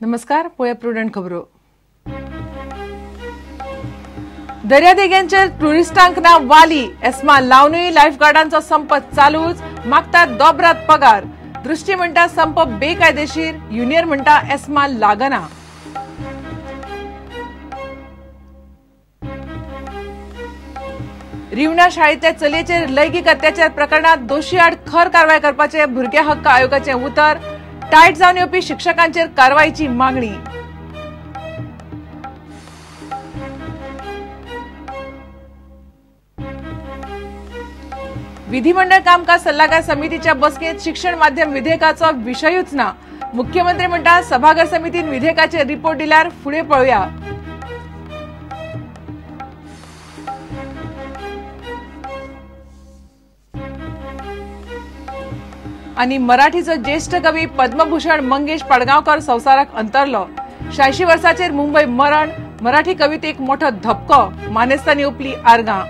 नमस्कार, पळया प्रुडंट खबरो. दर्यादेगांचेर टुरिस्टांक ना वाली, एस्मा लावनूय लायफगार्डांचो संप चालूच, मागतात दोबरात पगार. दृष्टी म्हणटा संप बेकायदेशीर, युनियन म्हणटा एस्मा लागना. रिवणा शाळेंतल्या चलयेचेर लैंगीक अत्याचार प्रकरणात दोशी आड खर कारवाय करपाचे भुरग्या हक्क आयोगाचें उतर, टायट जावन येवपी शिक्षकांचेर कारवायची मागणी. विधिमंडळ कामकाज सल्लागार समितीच्या बसकेत शिक्षण माध्यम विधेयकाचो विशयूच ना. मुख्यमंत्री म्हणटा सभाघर समितीन विधेयकाचे रिपोर्ट दिल्यार फुडें पळोवया. आनी मराठीचो ज्येष्ठ कवी पद्मभूषण मंगेश पाडगांवकर संवसाराक अंतरलो. 86 वर्साचेर मुंबय मरण, मराठी कवितेक मोठो धपको, मानेस्तांनी ओंपली आर्गां.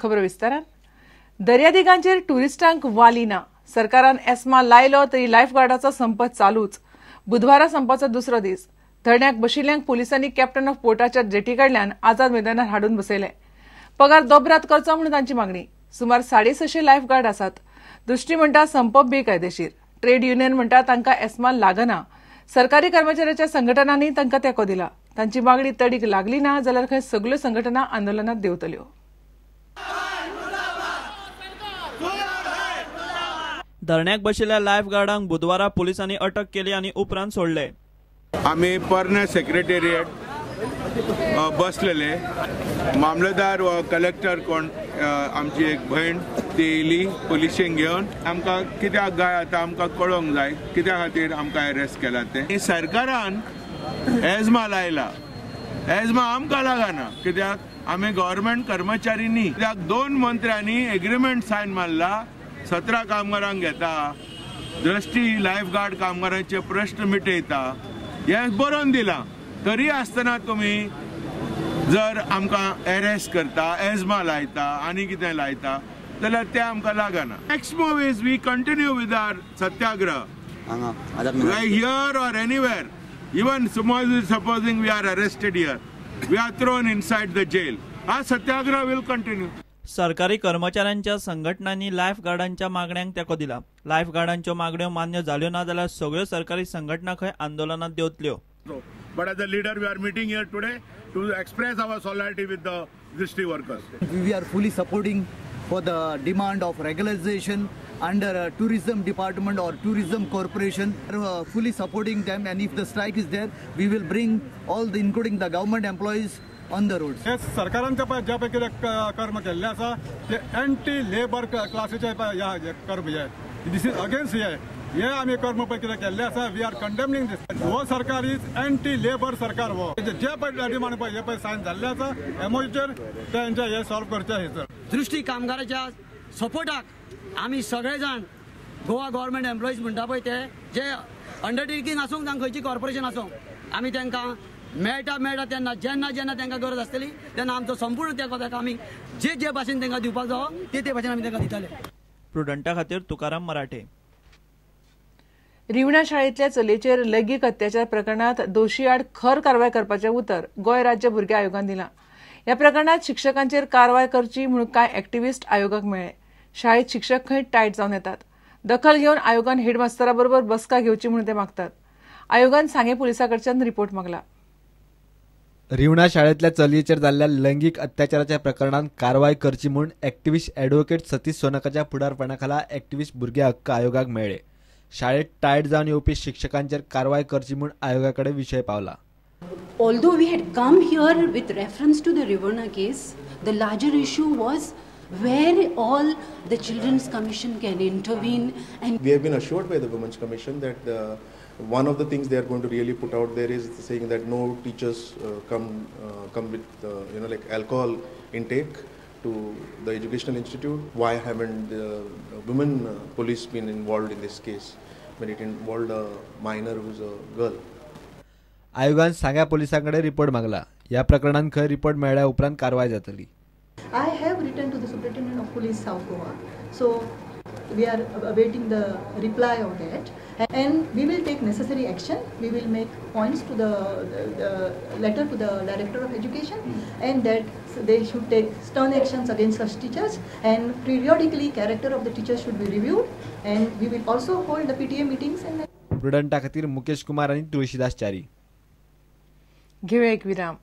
खबर विस्तारान. दर्यादेगांचेर टुरिस्टांक वाली ना. सरकारान एस्मा लायलो तरी लायफगार्डाचो संप चालूच. बुधवारा संपाचो दुसरो दीस. धरण्याक बशिल्ल्यांक पोलिसांनी कॅप्टन ऑफ पोर्टाच्या जेटी कडल्यान आझाद मैदानार हाडून बसयले. पगार दोबरात करचो म्हूण तांची मागणी. सुमार 650 लायफगार्ड आसात. दृष्टी म्हणटा संप बेकायदेशीर, ट्रेड युनियन म्हणटा तांकां एस्मा लागना. सरकारी कर्मचाऱ्यांच्या संघटनांनी तांकां तेंको दिला. तांची मागणी तडीक लागली ना जाल्यार खंय सगल्यो संघटना आंदोलनात देंवतल्यो. धरण्याक बशिल्ल्या लायफगार्डांक बुधवारा पोलिसांनी अटक केली आनी उपरांत सोडले. आमी पोरणे सेक्रेटेरिएट बसलेले, मामलेदार वा कलेक्टर कोण आमची एक भयण ती येयली पोलिशेंक घेवन. आमकां कित्याक गाय आतां आमकां कळोंक जाय कित्या खातीर आमकां एरेस्ट केला तें. सरकारान एजमा लायला, एजमा आमकां लागना कित्याक आमी गव्हर्मेंट कर्मचारी न्ही. कित्याक 2 मंत्र्यांनी एग्रीमेंट सायन मारला, 17 कामगारांक घेता, दृष्टी लायफगार्ड कामगारांचे प्रश्न मिटयता हें बरोवन दिलां. तरी आसतना तुमी जर आमकां एरेस्ट करता, एजमा लायता आनी कितें लायता जाल्यार तें आमकां लागना. Next move is we continue with our satyagraha here or anywhere. Even supposing we are arrested here, we are thrown inside the jail, our satyagraha will continue. सरकारी कर्मचाऱ्यांच्या संघटनांनी लायफगार्डांच्या मागण्यांक तेंको दिला. लायफगार्डांच्यो मागण्यो मान्य जाल्यो ना जाल्यार सगळ्यो सरकारी संघटना खंय आंदोलनात देंवतल्यो. But as a leader, we are meeting here today to express our solidarity with the Drishti workers. We are fully supporting for the demand of regularization under a tourism department or tourism corporation. We are fully supporting them, and if the strike is there, we will bring all the, including the government employees, on the roads. हे सरकारान ज्या पैकी कर्म केल्ले आसा ते anti labour क्लासीचे कर्म हे, this is against हे हे आमी कर्म पळय कितें केल्ले आसा. We are कंडेमनिंग दीस. हो सरकार is anti labour सरकार. हो जे पळय डिमांड पळय हे पळय सायन जाल्ले आसा एमओयूचेर तेंचे हे सॉल्व करचे हे. दृश्टी कामगाराच्या सपोर्टाक आमी सगळे जाण गोवा गव्हर्मेंट एम्प्लॉईज म्हणटा पळय ते जे अंडरटेकींग आसूं जावं खंयची कॉर्पोरेशन आसूं, आमी तांकां मेळटा मेळटा तेन्ना जेन्ना जेन्ना तांकां गरज आसतली तेन्ना आमचो संपूर्ण तेंको ताका आमी जे जे भाशेन तांकां दिवपाक जावो ते ते भाशेन आमी तांकां दितले. प्रुडंटा खातीर तुकाराम मराठे. रिवणा शाळेंतल्या चलयेचेर लैंगीक अत्याचार प्रकरणात दोशी आड खर कारवाय करपाचें उतर गोंय राज्य भुरग्यां आयोगान दिलां. ह्या प्रकरणात शिक्षकांचेर कारवाय करची म्हूण कांय एक्टिविस्ट आयोगाक मेळ्ळे. शाळेत शिक्षक खंय टायट जावन येतात. दखल घेवन आयोगान हेडमास्टरा बरोबर बसका घेवची म्हूण ते मागतात. आयोगान सांगें पुलिसां कडच्यान रिपोर्ट मागला. रिवणा शाळेंतल्या चलयेचेर जाल्ल्या लैंगीक अत्याचाराच्या प्रकरणात कारवाय करची म्हूण एक्टिविस्ट ॲडव्होकेट सतीश सोनकाच्या फुडारपणाखाला एक्टिविस्ट भुरग्या हक्क आयोगाक मेळ्ळे. शाळेत टायट जावन येवपी शिक्षकांचेर कारवाय करची म्हूण आयोगा कडेन विशय पावला. Although we had come here with reference to the Rivona case, the larger issue was where all the Children's Commission can intervene. And we have been assured by the Women's Commission that one of the things they are going to really put out there is saying that no teachers come with like alcohol intake to the educational institute. Why haven't the women police been involved in this case when it involved a minor who's a girl? आयोगान सांग्या पोलिसांकडे report मागला. ह्या प्रकरणान खंय report मेळ्ळ्या उपरांत कारवाय जातली. I have written to the Superintendent of Police South Goa. So we are awaiting the reply of that, and we will take necessary action. We will make points to the letter to the Director of Education, and that they should take stern actions against such teachers, and periodically character of the teachers should be reviewed, and we will also hold the PTA meetings. And प्रुडंटा खातीर मुकेश कुमार आनी तुळशीदास च्यारी. घेऊया एक विराम.